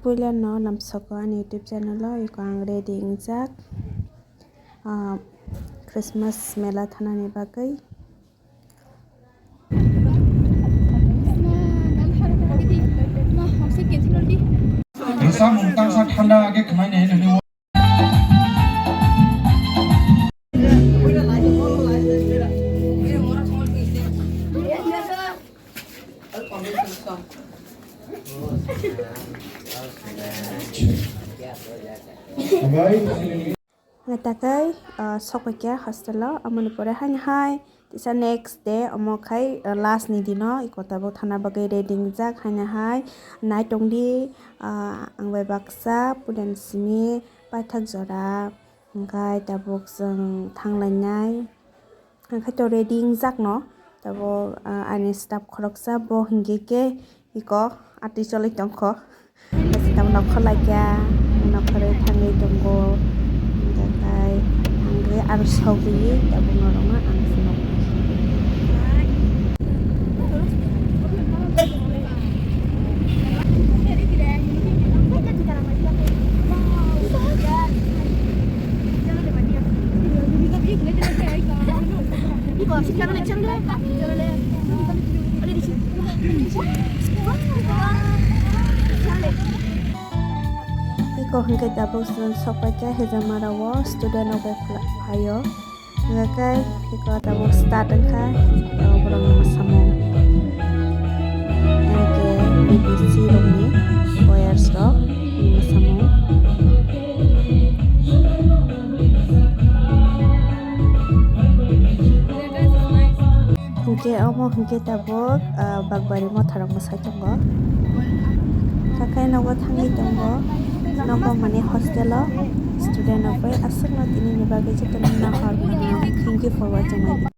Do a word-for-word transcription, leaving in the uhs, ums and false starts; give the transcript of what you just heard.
Puila no lamsoko ani YouTube channel o, iko ang ready wngjak, ah, Christmas mela thanani bagwi. Rwchapmung tangsa thanda age khwnai ni hinwi. Takai, ah, sokphaikha hostel o, amoni pore haino hai, tisa next day, omo khai, ah, last ni dino, iko tabuk thana bagwi ready wngjak, haino hai, naitongdi, ah, ang bai baksa, pudensimi, paithak jora, hwnkhe tabuk chwng thanglainai. Hwnkhe to ready wngjak no, tabuk, ah, ani staff khoroksa bo hwnkhe khe iko atwi choli tongkho. Tabuk nokho laikha, nokho rwi thangwi tongo. Hwnkhe ang khe aro sogwi tabuk norokno ang phunuknai. Iko hwnkhe tabuk chwng sokphaikha Hejamara o student rok bai phaio. Hwnkhe iko tabuk start wngkha, o borokni mwsamung. M K B B C rokni choirs rok ni mwsamung. Hwnkhe omo hwnkhe tabuk, ah, Bakbari motha rok mwsai tongo. Hakhai nogo thangwi tongo. Nogo mani hostel o student rok bai aswkno tini ni bagwi jotono nahor. Thank you for watching my video.